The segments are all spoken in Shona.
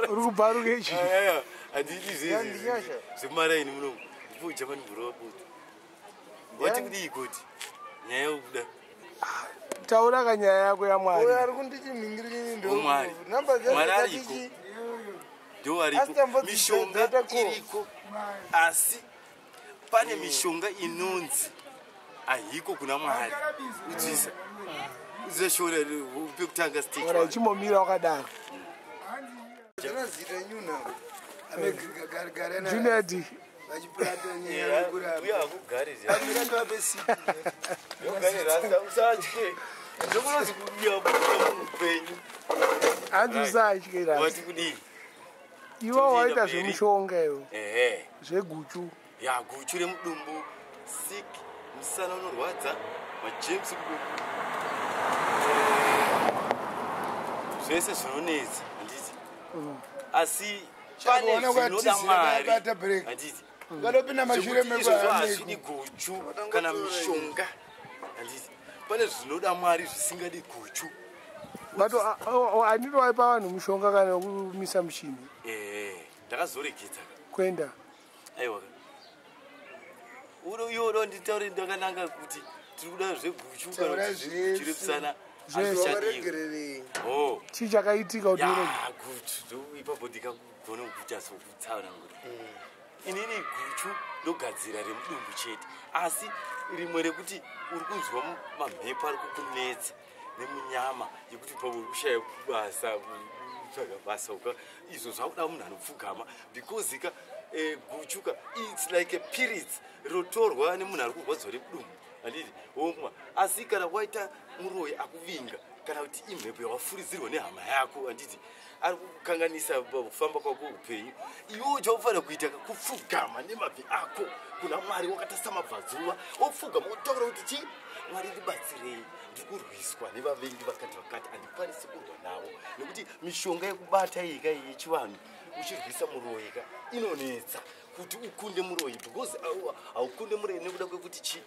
Uri kubvaruka ichi. Handidi zvemaraini muno. Ndipo Germany bhuro wabuda. Wati kudii kuti? Nyaya yokuda. Taura ka nyaya yako yaMwari. Uyo ari kunditi mhingirini ndo. Mwari. Namba Mwari ariko. Ndo ariko. Mishonga iriko. Asi pane mishonga inonzi ahiko kuna Mwari. Udzisa. Udzisa shora pekutanga stage. Ora ichimomira wakadaro. Zvinozita nyuna. Junior D. Hanzi usatye rasi. Iwe waita zvemushonga iwe. Zveguchu. Ya guchu remudumbu, sick, musana unorwadza, majames mudumbu. Zvese zvinonetsa, handiti? Asi pane zvinoda Mwari. Handiti? Ngadopinda mashure mekwaazvidi guchu kana mishonga. Handiti? Pane zvinoda Mwari zvisingadi guchu. But handiti waipa vanhu mushonga kana wekumisa muchini? Ndakazoregedza. Kuenda? Aiwa. Uyo nditaure ndakananga kuti tiri kuda zveguchu kana kuti chirepisana. Zvese. Chii chakaitika kuti urege? Guchu ipapo ndikagona kuita sokutsanangura. Inini guchu ndogadzira remudumbu chete, asi rimwe rekuti uri kunzwa mamhepo ari kukunetsa nemunyama yekuti pamwe uri kushaya basa, kutsvaga basa uka izvo zvakuda munhu anopfugama because ka guchu ka it's like a piritsi rinotorwa nemunhu ari kurwadzwa nemudumbu, handiti womwa. Asi kana waita muroyi akuvinga kana kuti imhepo yawafuridzirwa nehama yako, handiti ari kukanganisa kufamba kwako upenyu, iwewo chaufanira kuita kupfugama nemabvi ako kuna Mwari wakatarisa mabvazuva, wopfugama wotaura kuti chii? Mwari ndibatsirei, ndiri kurwiswa nevavengi vakati vakati, handikwanisi kurwa navo nekuti mishonga yekubata iyi ka yechivanhu uchirwisa muroyi ka inonetsa kuti ukunde muroyi, because haukunde muroyi nekuda kwekuti chi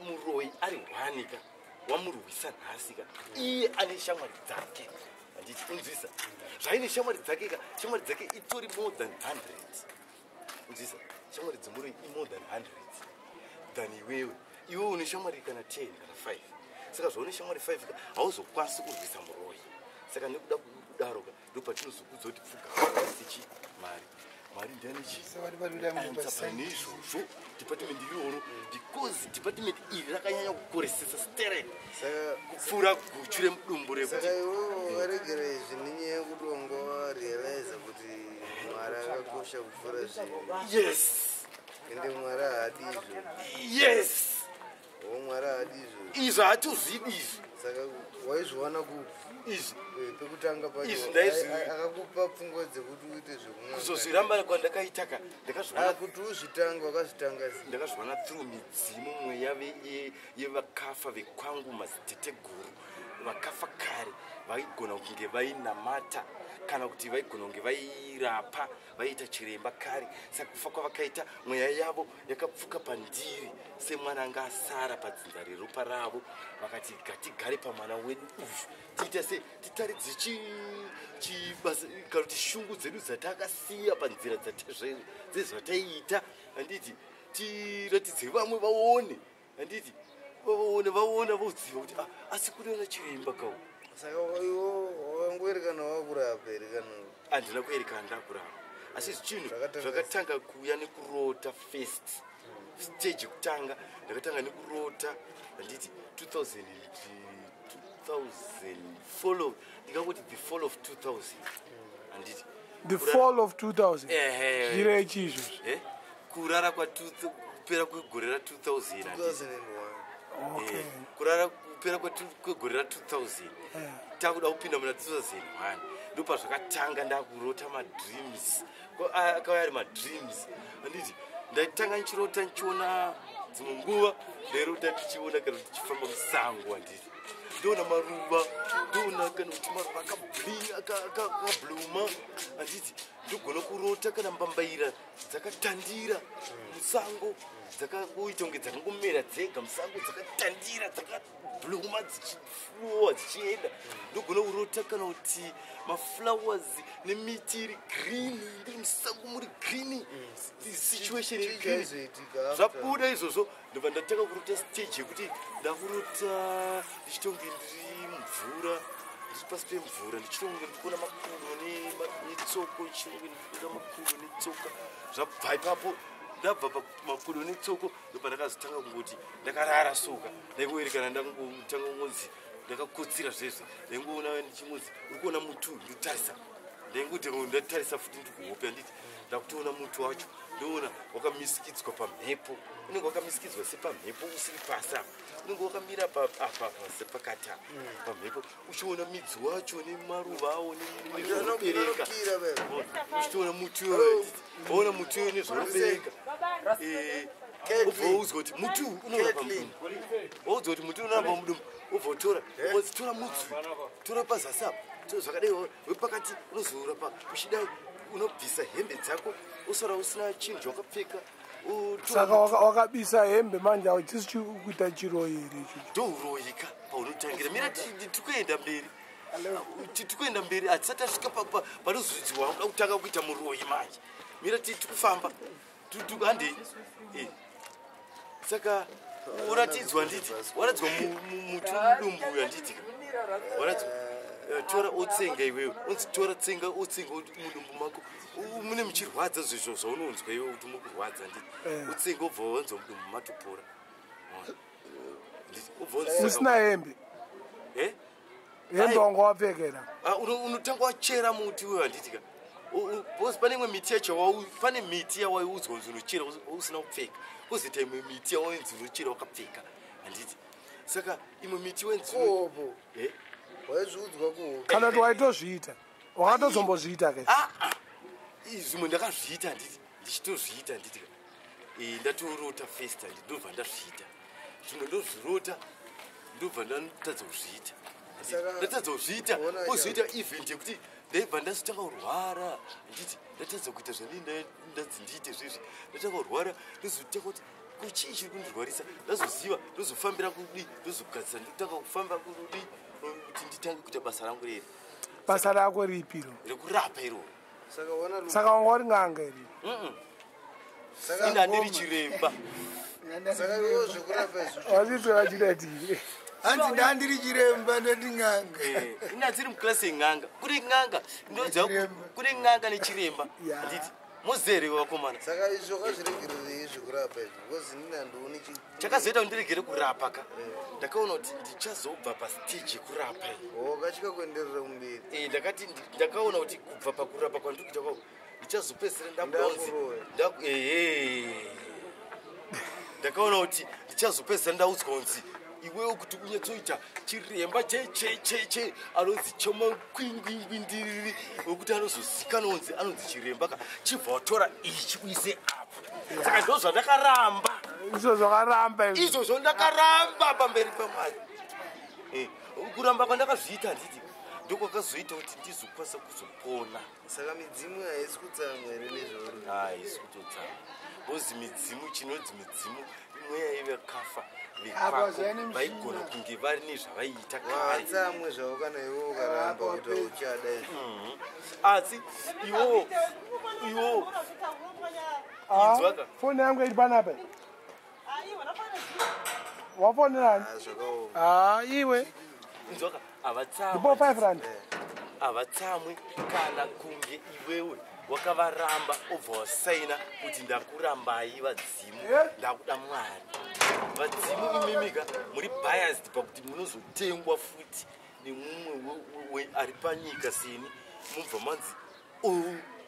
muroyi ari hwani ka wamurwisa nhasi ka iye ane shamwari dzake, handiti unzwisa zvaine shamwari dzake ka, shamwari dzake itori more than 100, unzwisa shamwari dzemuroyi i more than 100 than iwewe. Iwewe une shamwari kana 10 kana 5, saka zvaune shamwari 5 ka hauzokwanisi kurwisa muroyi. Saka nekuda kudaro ka ndopatinozokudza kuti pfugama sechi Mwari. Mwari ndiani chii? Pane izvozvo department iroro, because department iri rakanyanya kukoresesa sterek kupfuura guchu remudumbu rekuti. Saka iwewe waregera izvi nenyaya yekuti wanga warealiza kuti Mwari akakosha kupfuura zvinhu. Yes. Ende Mwari haadi izvo. Yes. Mwari haadi izvo. Izvo hatozvidi izvi. Saka waizviwana kupi? Izvi. Pekutanga pacho akakupa pfungwa dzekuti uite zvekumwa. Kuzozviramba kwandakaita ka ndakazviwana kuti uzvitanga wakazvitanga sei? Ndakazviwana through midzimu mweya yevakafa vekwangu madziteteguru vakafa kare vaigona kunge vainamata kana kuti vaigona kunge vairapa vaiita chiremba kare. Saka kufa kwavakaita mweya yavo yakapfuka pandiri semwana anga asara padzinza reropa ravo, vakati ngatigare pamwana wedu uyu tiite se titaridze chibasa kana kuti shungu dzedu dzatakasiya panzira dzezvataiita, handiti tiratidze vamwe vaone, handiti vaone vaona voziva kuti asi kunoona chiremba kawo. Saka iwo wakangoerekana wakurapa here kana? Handina kuerekana ndakurapa, asi zvinhu zvakatanga kuuya nekurota first stage yekutanga ndakatanga nekurota, handiti 2000 follow ndingangoti the fall of 2000, handiti the fall of 2000 zvirechi izvozvo kurara kupera kwegore ra 2000 Okay. Kurara kupera kwegore ra 2000 takuda kupinda muna 2001 ndopazvakatanga ndakurota madreams, akauya ari madreams, handiti ndaitanga ndichirota ndichiona dzimwe nguva ndairota ndichiona kana kuti tichifamba musango, handiti ndoona maruva, ndoona kana kuti maruva akabluma, handiti Ndogona kurota kana mbambaira dzakatandira musango, dzakangoita kunge dzakangomera dzega musango, dzakatandira, dzakabluma, dzichiflowa dzichienda. Ndogona kurota kana kuti maflowers nemiti iri green, ndiri musango muri green, situation iri Chii green. chaizoitika after? Zvabuda izvozvo, ndobva ndatanga kurota stage yekuti ndakurota ndichitonge ndiri mvura, ndiri pasi pemvura, ndichitonge ndikuona makudo netsoko, ndichitonge ndikuona makudo netsoka. Zvabva ipapo, ndabva pamakudo netsoko, ndobva ndakazotanga kungoti ndakarara soka, ndaingoerekana ndangotanga kungonzi ndakakotsira zvezve. Ndaingoona ndichingonzi uri kuona muti uyu, ndotarisa, ndaingoti ndatarisa futi ndikuhope, handiti? Ndakutoona muti wacho, ndoona wakamisikidzwa pamhepo, unenge wakamisikidzwa sepamhepo, usiri pasi apa, unenge wakamira apa sepakati apa pamhepo, uchiona midzi wacho nemaruva awo nezvaunobereka. Unokira bebe. Uchitoona muti uyo, waona muti uyo nezvaunobereka. Ubva waudzwa kuti muti uyu unorapa mudumbu, waudzwa kuti muti unorapa mudumbu, ubva utora, wanzi tora mudzi uyu, tora pazasi apa, tora zvakadai, wepakati unozorapa uchidai, unobvisa hembe dzako, usara usina chinhu chawakapfeka, utora. Saka wakabisa hembe manje, hachisi kuita chiroyi here ichocho? Ndouroyika paunotangira. Mira, tikuenda mberi, tikuenda mberi, hatisati tasvika panozodziwa uda kutanga kuita muroyi manje. Mira, tikufamba. Handei. Saka uratidzwa, handiti? Waratidzwa muti mudumbu uyu, handiti ka? Waratidzwa, tora otsenga iwewe, unzi tora tsenga, otsenga mudumbu mako mune muchirwadza, zvezvo zvaunonzwa iwe kuti mukurwadza, handiti? Utsenga, ubva wanzwa mudumbu matopora. Ona. Handiti? Ubva wanzi Usina hembe? Eh? Hembe wanga wapfekera? Ah, unotanga wachera muti uyo, handiti ka? Because pane imwe miti yacho pane miti yawaiudzwa kunzi unochera usina kupfeka, kwozoita imwe miti yawainzi unochera wakapfeka, handiti? Saka imwe miti wenzi Kuhopo. Eh? Waizviudzwa kuhopo. Kana kuti waitozviita, wakatozombozviita ke? Ah, ah. Zvimwe ndakazviita, handiti? Ndichitozviita, handiti ka? Ndatorota first, handiti? Ndobva ndazviita. Zvimwe ndozvirota, ndobva ndatadza kuzviita. Handiti? Ndatadza kuzviita, Ona. kwozoita event yekuti ndaibva ndazotanga kurwara, handiti? Ndatadza kuita zvandii ndanzi ndiite zvezvi, ndatanga kurwara, ndozotanga kuti ko chii chiri kundirwarisa? Ndazoziva, ndozofambira kudi, ndozogadzisa, ndotanga kufamba kudi kuti nditange kuita basa rangu reri. Basa rako ripiro? Rekurapa iroro. Saka ona Saka wanga uri n'anga iri? Saka Ina ndiri chiremba. Saka iwo zvekurapa izvi. Wazvitora chidati. Hanzi ndandiri chiremba, ndoti n'anga. Ina dziri muklasi yen'anga, kune n'anga ndodza. Nechiremba. Kune n'anga nechiremba. Handiti muzere vakomana? Saka izvo wakazviregererei zvekurapa izvi? Because inini handioni Chakazoita kuti ndiregere kurapa ka, ndakaona kuti ndichazobva pastage yekurapa iyi. Wakatya kuenderera kumberi. Ndakati ndakaona kuti kubva pakurapa kwandiri kuita kwako, ndichazopedzisira ndakudaunzi Ndakuroya. Ehe. Ndakaona kuti ndichazopedzisira ndaudzwa kunzi iwewe kuti unyatsoita chiremba chechecheche anonzi chemakwingwingwindiriri wekuti anozozikanwa kunzi anonzi chiremba ka, chibva watora ichi uise apa. Saka ndo zvandakaramba. Izvo zvakaramba izvo. Izvozvo ndakaramba pamberi pamwari. Kuramba kwandakazviita, handiti, ndokwakazoita kuti ndizokwanisa kuzopona. Saka midzimu haisi kutsamwa here nezvauri? Haisi kutotsama, because midzimu, chinonzi midzimu mweya yevakafa Apa vekwako zvaine mishina. vaigona kunge vari nezvavaiita kare. Watsamwe zvavo kana iwe ukaramba kuti uchada izvi. Asi iwowo iwowo inzwaka. Foni yangu iri panapa, wafonerani? Ah, zvakaoma. Ha, iwe. Inzwaka. Ndipo Havatsamwe. 5 rand. Havatsamwe kana kunge iwewe wakavaramba, obva wasaina kuti ndakurambai vadzimu, ndakuda Mwari. Vadzimu imimika muri biased pakuti munozotengwa futi nemumwe ari panyika seni, mubva manzi o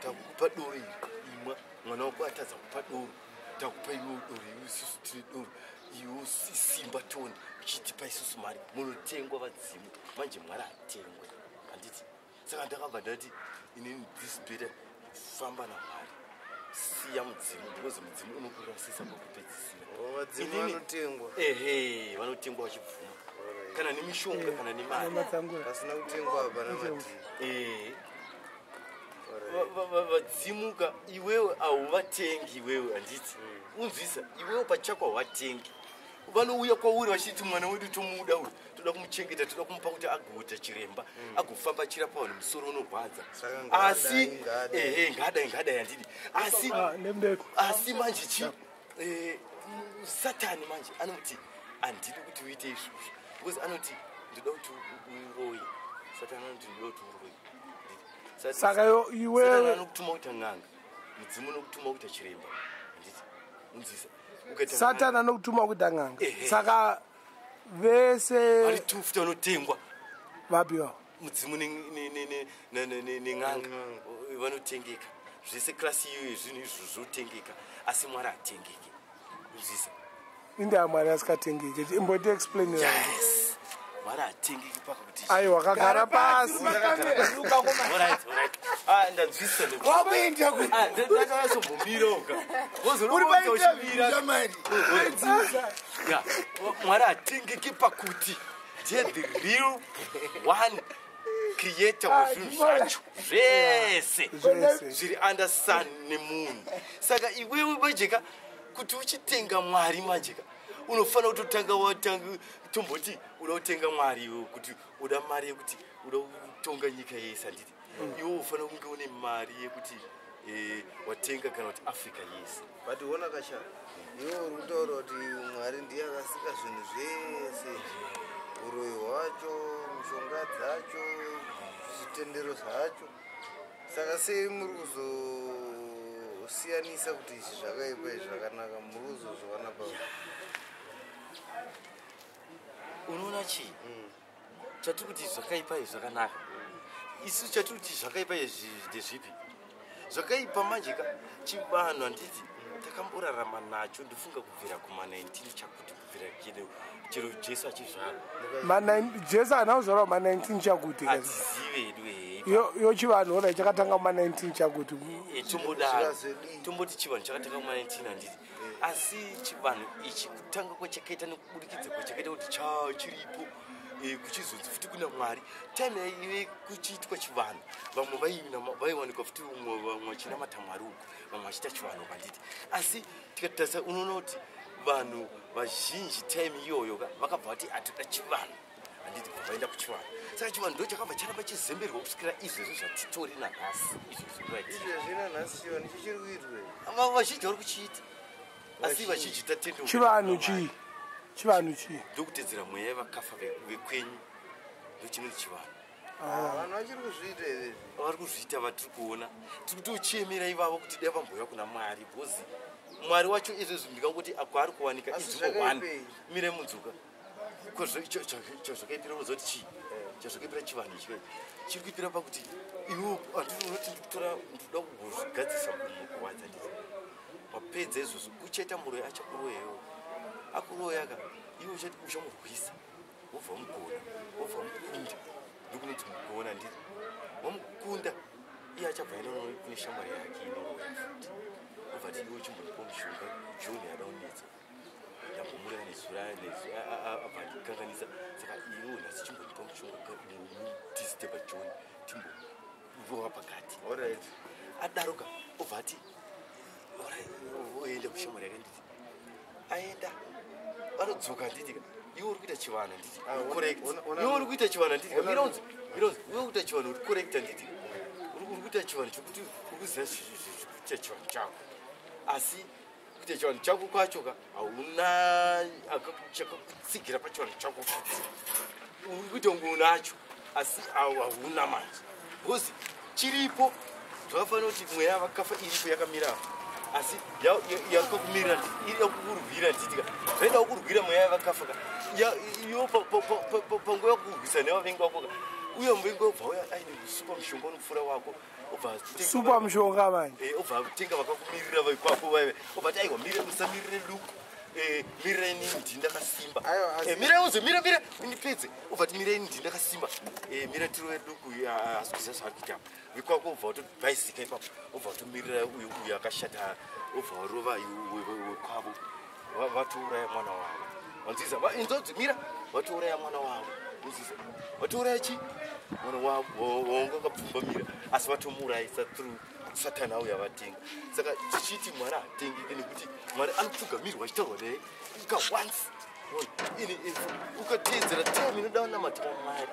takupa doro iri, imwa, mwana wako atadza kupa doro, takupa iwewe doro, iwe isusu tine doro, iwe simba toni uchitipa isusu mari. Munotengwa vadzimu. Manje Mwari hatengwe, handiti? Saka ndakabva ndati inini this better famba naMwari, siya mudzimu, because mudzimu unokurasisa kwekupedzisira. Vadzimu vanotengwa? Ehe, vanotengwa vachibvuma, kana nemishonga kana nemari. Matsangura. Pasina kutengwa hapana madhiri. Ehe. Vadzimuka iwewe hauvatengi iwewe, handiti? Unzwisa, iwewe pachako hauvatengi. Vanouya kwauri vachiti mwana wedu tomuda uyu, toda kumuchengeta, toda kumupa kuti agoita chiremba, agofamba achirapa vanhu musoro unorwadza. Saka ngaadai, Asi ngaadai. ehe, ngadai, ngadai, handidi? Asi Ah, nemudeko. Asi manje chi Satani manje anoti handidi kuti uite izvozvo, because anoti ndoda kuti uroye. Satani anoti ndoda kuti uroye. Saka iwewe Satani anokutuma kuita n'anga, mudzimu unokutuma kuita chiremba, handiti? Unzisa, ukaita Satani anokutuma kuita n'anga. Ehe. Saka vese vari two futi vanotengwa. Vapiwa. Mudzimu nen'anga vanotengeka zvese. Class iyoyo zvinhu izvo zvotengeka, asi Mwari hatengeki, unzisa? Indaa Mwari asikatengeki? Imboti explainira. Yes, Mwari hatengeki paka kuti Aiwa, kagara pasi. Alright, alright. Ah, ndanzwisisa. Wakuenda ku Ah, ndakanyatsombomiraoka. Uri painterview shamari. Mwari hatengeki pakuti ndiye the real one creator wezvinhu zvacho zvese Zvese. zviri under sun nemunhu. Saka iwewe majeka, kuti uchitenga Mwari majeka, unofanira kutotanga watanga. Tomboti uda kutenga Mwari iwewe, kuti uda mari yekuti uda kutonga nyika yese, handiti? Iwe unofanira kunge une mari yekuti watenga kana kuti Africa yese. But ona kasha, iwe uri kutaura kuti Mwari ndiye akasika zvinhu zvese, uroyi hwacho, mishonga dzacho, zvitendero zvacho. Saka sei muri kuzosiyanisa kuti izvi zvakaipa, izvi zvakanaka? Muri kuzozviwana pa Unoona chii chatiri kuti zvakaipa izvi zvakanaka? Isu chatiri kuti zvakaipa izvi ndezvipi zvakaipa manje ka? Chivanhu, handiti, takamborarama nacho, ndifunga kubvira kuma19 chakuti, kubvira chero Jesu achizvarwa. Jesu haana kuzvarwa ma19 chakuti. Hatizive hedu hei. Yo chivanhu ora chakatanga ma19 chakuti. Tombodaro. Zvikazodii? Tomboti chivanhu chakatanga kuma19, handiti? Asi chivanhu ichi kutanga kwachakaita nekubudikidza kwachakaita kuti chiripo, kuchizonzi futi kuna Mwari, time yaive kuchiitwa chivanhu, vamwe vaiwanikwa futi umwe, vamwe vachinamata Mwari uku, vamwe vachiita chivanhu, handiti? Asi tikatarisa unoona kuti vanhu vazhinji time iyoyo ka vakabva vati hatoda chivanhu, handiti? Kubva vaenda kuchivanhu. Saka chivanhu ndo chakabva charamba chizemberwa kusvikira izvezvo zvatitori nanhasi izvezvo, right? Izvezvi nanhasi chivanhu chichiri kuitwa here? Vazhinji vari kuchiita, asi vazhinji tatendeuka. Chivanhu chii? Chivanhu chii? Ndokutedzera mweya yevakafa vekwenyu, ndochinonzi chivanhu. Vanhu vachiri kuzviita here izvi? Vari kuzviita, vatiri kuona. Tiri kutochemera ivavo kuti dai vambouya kuna Mwari, because Mwari wacho izvezvi ndingangoti kwaari kuwanika Asi inzvimbo one. zvakaipei? Mire mudzuka. Chazvakaipira unoziva kuti chii chazvakaipira chivanhu ichi? Chiri kuipira pakuti iwe handiti unoti ndikutora, ndikuda kugozvigadzisa mukuwadza, nditi wapedza izvozvo kuchaita muroyi achakuroyawo. Akuroyaka, iwe uchati uchamurwisa, wobva wamugona, wobva wamukunda. Ndokunonzi mugona, nditi wamukunda, iye achabva aenda kune shamwari yake inoroya futi, obva ti iwe chimbondipa mushonga, John yada kunetsa, ndambomuraya nezura, abva andikanganisa, saka iwe nhasi chimbondipa mushonga mudisturba John, timbomurova pakati. Alright. Adaroka obva ati "Alright," oenda kushamwari yake, nditi aenda, vanodzoka, handiti ka? Iwe uri kuita chivanhu, handiti? Ah, Correct. ona- Iwe uri kuita chivanhu, handiti? Ona- Mironzi, mironzi, iwe uri kuita chivanhu, uri correct, handiti? Uri kuita chivanhu chokuti uri kuziva zvekuita chivanhu chako, asi kuita chivanhu chako kwacho ka hauna chakakutsigira pachivanhu chako futi. Uri kuita kunge unacho, asi hauna manje, because chiripo zvakafanira kuti mweya vakafa iripo yakamira apa, asi yakakumirira iri yakukurwira, nditika zvaida kukurwira mweya yavakafa ka. Iyo panguva yakukurwisa nevavengi vako ka, uye muvengi wobva uya aine super mushonga unopfuura wako, obva Super mushonga manje. Obva atenga vakakumirira vaikwako vaive, obva ati aiwa, mire, musamirire duku, mirai nini, ndini ndakasimba. Aiwa, Mirai uze, mira, mira ndipedze. Obva ti mirai, ndini ndakasimba. Mira tirove duku, asi kuziva zvaari kuita apa vekwako, obva watobhaisika ipapo, obva watomirira uyu, uyu akashata, obva warova wekwavo. Vatouraya mwana wavo, wanzisa? Inzodzi, mira, vatouraya mwana wavo, unzisa? Vatouraya chi Mwana wanga akapfumbamira, asi vatomuurayisa through Satani auya vatenga. Saka tichiti Mwari hatengeki, nekuti Mwari anopfugamirwa achitaurwa naye uka once. Ini ukateedzera time inoda kunamatira Mwari,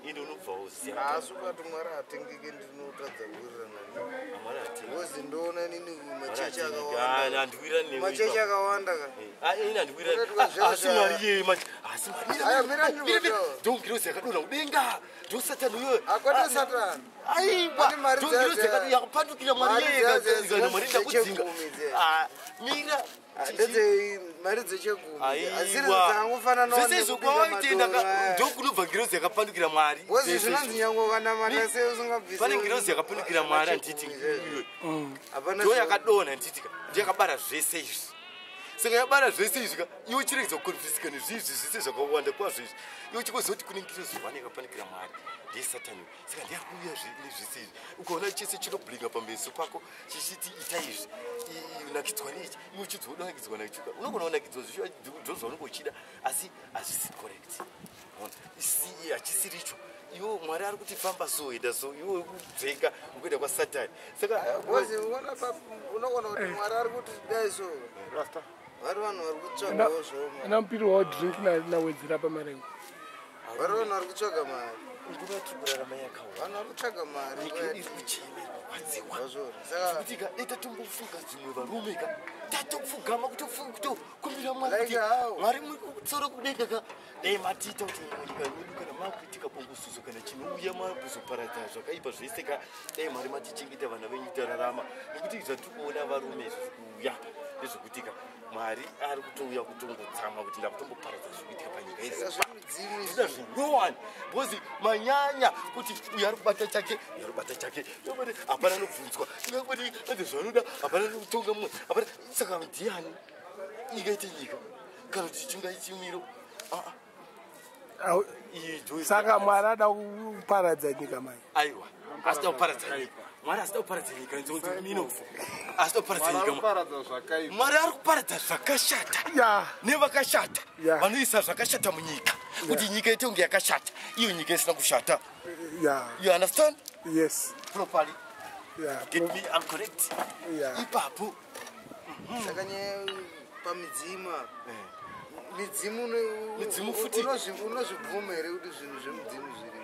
ine unobva woziva. Asi ukati Mwari hatengeke, ndinotadza kuwirirana newe. Mwari hatengeki. Because ndoona nini, machechi Mwari akawanda, handiwirirani newe machechi ipapo. akawanda ka. Ini handiwirirani. Unoitwa zviro Asi Mwari yeye manje, asi Mwari Aya, mira ndinotaura. Ndongirozi yakadonha kudenga, ndosatani uyoyo. Akwete Satani. Aiwa. Pane mari Ndongirozi yakapandukira Mwari mari yeye. dzacho Mwari ndakudzinga. dzechegumi dzeya. Ah, mira. Ndedze mari dzechegumi asiri dzangofanana. Zvese izvo kwawaitenda, ndokunobva ngirozi yakapandukira Mwari. Because Zvese zvinonzi izvo. nyange ukanamata sei usingabvisi. Pane ngirozi yakapandukira Mwari, handiti? Iyoyo Hapana. ndo yakadonha, handitika? Ndo yakabara zvese izvi. Saka yabara zvese izvi ka, iwe chiregedza kukonfisika nezvizvi zvese zvakawanda kwazvo izvi. Iwe chikoziva kuti kune ngirozi one yakapandukira Mwari, ndeyesatani. Saka ndiye ari kuuya nezvese izvi. Ukaona chese chinoblinga pameso pako chichiti ita izvi, nakidzwa nechi, iwe uchidzi unonakidzwa nacho, unogona kunakidzwa ndo zvaunenge uchida, asi hazvisi correct. Ona, hachisiricho. Iwe Mwari ari kuti famba so, enda so, iwe uri kudzenga ukuenda kwasatani. Saka Because unoona unogona kuti Mwari ari kuti dai so, Rasta. vari vanhu vari kutsvagawo zvoma. Ana mupiri wawo drink nawedzera pamarengo. Vari vanhu vari kutsvaga mari. Nguva yatiri kurarama yakaoma. Vanhu vari kutsvaga mari. Nyika yedu iri kuchema, iri kurwadziwa. Zvazvona saka Kuti ka dai tatombofunga zvimwe, varume ka, tatopfugama kutokumbira Mwari Like kuti how? Mwari muri kutsoro kudenga ka, dai matiita kuti munyika medu kana makuitika bongosuzo kana chinouya makuzoparadza zvakaipa zvese ka, dai Mwari matichengeta vana venyu tararama, nekuti zvatiri kuona, varume, izvi kuuya ndezvekuti ka Mwari ari kutouya kutongotsamwa kuti ndakutomboparadza zvikuitika panyika Saka yese. zvemidzimu Zvida izvi. zvinyowani, because manyanya kuti uyu ari kubata chake, uyu ari kubata chake, hapana anobvunzwa, kuti ade zvanoda, hapana anotonga mumwe, hapana. Saka ndiani ingaite nyika kana kuti chingai chimiro? Ah, iyi Saka Mwari ada kuparadza nyika mai? Aiwa, asida kuparadza nyika Mwari, asida kuparadza nyika nzonzomino, asida kuparadza nyika. Paradza zvakaipa. Mwari ari kuparadza zvakashata nevakashata vanoisa zvakashata munyika kuti nyika ite kunge yakashata, iyo nyika isina kushata. You understand? Yes. Properly? Yeah. Get me, I'm correct? Yeah. Ipapo. Saka nyaya pamidzimu apa, midzimu Midzimu futi. Unozvibvuma here kuti zvinhu zvemidzimu zviriko?